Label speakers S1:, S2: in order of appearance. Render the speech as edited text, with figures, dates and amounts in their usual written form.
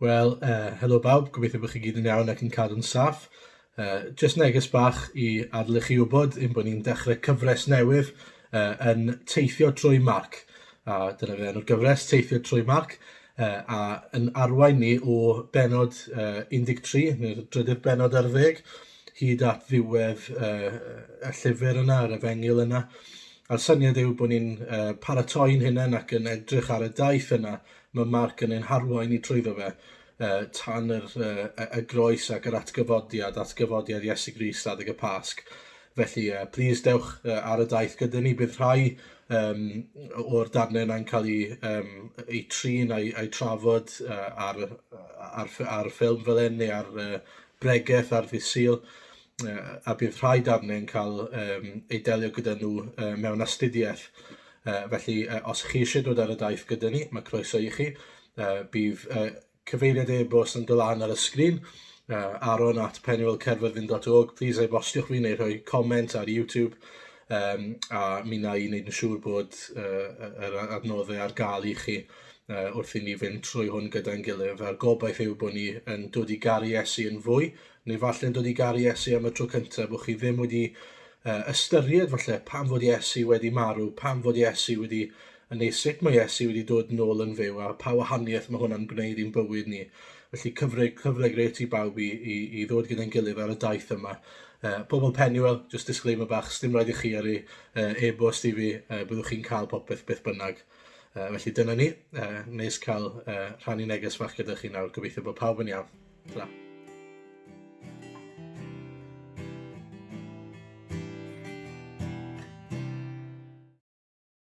S1: Wel, helo bawb, gobeithio bod chi gyd yn iawn ac yn cadw'n saff. Jyst neges bach i adael i chi wybod ein bod ni'n dechrau cyfres newydd yn Teithio Trwy Marc. A dyna fydd enw'r gyfres, Teithio Trwy Marc, a yn arwain ni o bennod 13, neu'r drydydd bennod ar ddeg, hyd at ddiwedd y llyfr yna, yr efengyl yna. A'r syniad yw bod ni'n paratoi'n hunain ac yn edrych ar y daith yna Mae Marc yn ein harwain ni trwyddo fe tan yr, y, y groes ac yr atgyfodiad, atgyfodiad Iesu Grist adeg y Pasg. Felly, please dewch ar y daith gyda ni. Bydd rhai o'r darnau yna'n cael eu, eu trin a'i, a'i trafod ar, ar, ar ffilm fel hyn neu ar bregeth ar ddydd Sul. A bydd rhai darnau yn cael eu delio gyda nhw mewn astudiaeth. Felly, os chi eisiau dod ar y daith gyda ni, mae croeso i chi. Bydd cyfeiriad e-bost yn dod lan ar y sgrin, aaron@penuelcaerfyrddin.org. Please e-bostiwch fi neu rhoi comment ar YouTube, a mi wna i wneud yn siŵr bod yr adnoddau ar gael i chi wrth i ni fynd trwy hwn gyda'n gilydd. A'r gobaith yw bod ni yn dod i garu Iesu yn fwy, neu falle'n dod i garu Iesu am y tro cyntaf, bod chi ddim wedi ystyried falle pam fod Iesu wedi marw, pam fod Iesu wedi, neu sut mae Iesu wedi dod nôl yn fyw, a pa wahaniaeth mae hwnna'n gwneud i'n bywyd ni. Felly cyfle, cyfle grêt i bawb i, i, i ddod gyda'n gilydd ar y daith yma. Pobl Penuel, just disclaimer bach, sdim rhaid i chi yrru e-bost i fi, byddwch chi'n cael popeth beth bynnag. Felly dyna ni, neis cael rhannu neges fach gyda chi nawr, gobeithio bod pawb yn iawn. Ta.